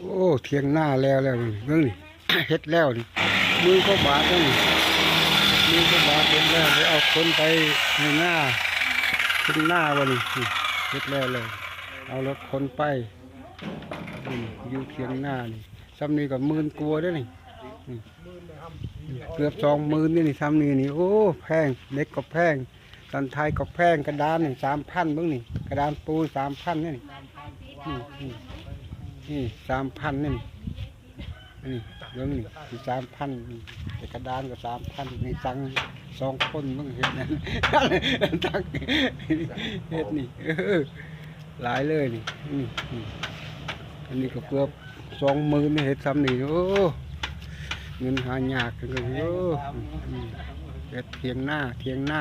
ໂອ້ ຖຽງນາແລ້ວແລ້ວນີ້ ເບິ່ງນີ້ ເຮັດແລ້ວນີ້ ໝື່ນກວ່າບາດແລ້ວນີ້ ໝື່ນກວ່າບາດ ເຮັດແລ້ວ ເອົາຄົນໄປໃນນາ ເທິງນາວ່ານີ້ ນີ້ ເຮັດແລ້ວແລ້ວ ເອົາລົດຂົນໄປ ນີ້ ຢູ່ຖຽງນານີ້ ຊ່ຳນີ້ກໍໝື່ນກວ່າເດ້ນີ້ ນີ້ ເກືອບສອງໝື່ນເດ້ນີ້ ຊ່ຳນີ້ນີ້ ໂອ້ ແພງ ເຫຼັກກໍແພງ ສັນໄທກໍແພງ ກະດານນີ້ສາມພັນ ເບິ່ງນີ້ ກະດານປູນສາມພັນ ນີ້ ນີ້ ນີ້ ນີ້ ສາມພັນ ນີ້ ນີ້ ເບິ່ງນີ້ ສາມພັນ ນີ້ ແຕ່ກະດານກໍສາມພັນ ນີ້ ສັ່ງສອງຄົນ ເບິ່ງເຮັດນັ້ນ ສັ່ງເຮັດນີ້ ເອີ ຫຼາຍເລີຍນີ້ ນີ້ ນີ້ ອັນນີ້ກໍເກືອບສອງໝື່ນ ເຮັດຊ່ຳນີ້ ໂອ້ ເງິນຫາຍາກເລີຍ ໂອ້ ອືມ ເຮັດຖຽງນາ ຖຽງນາ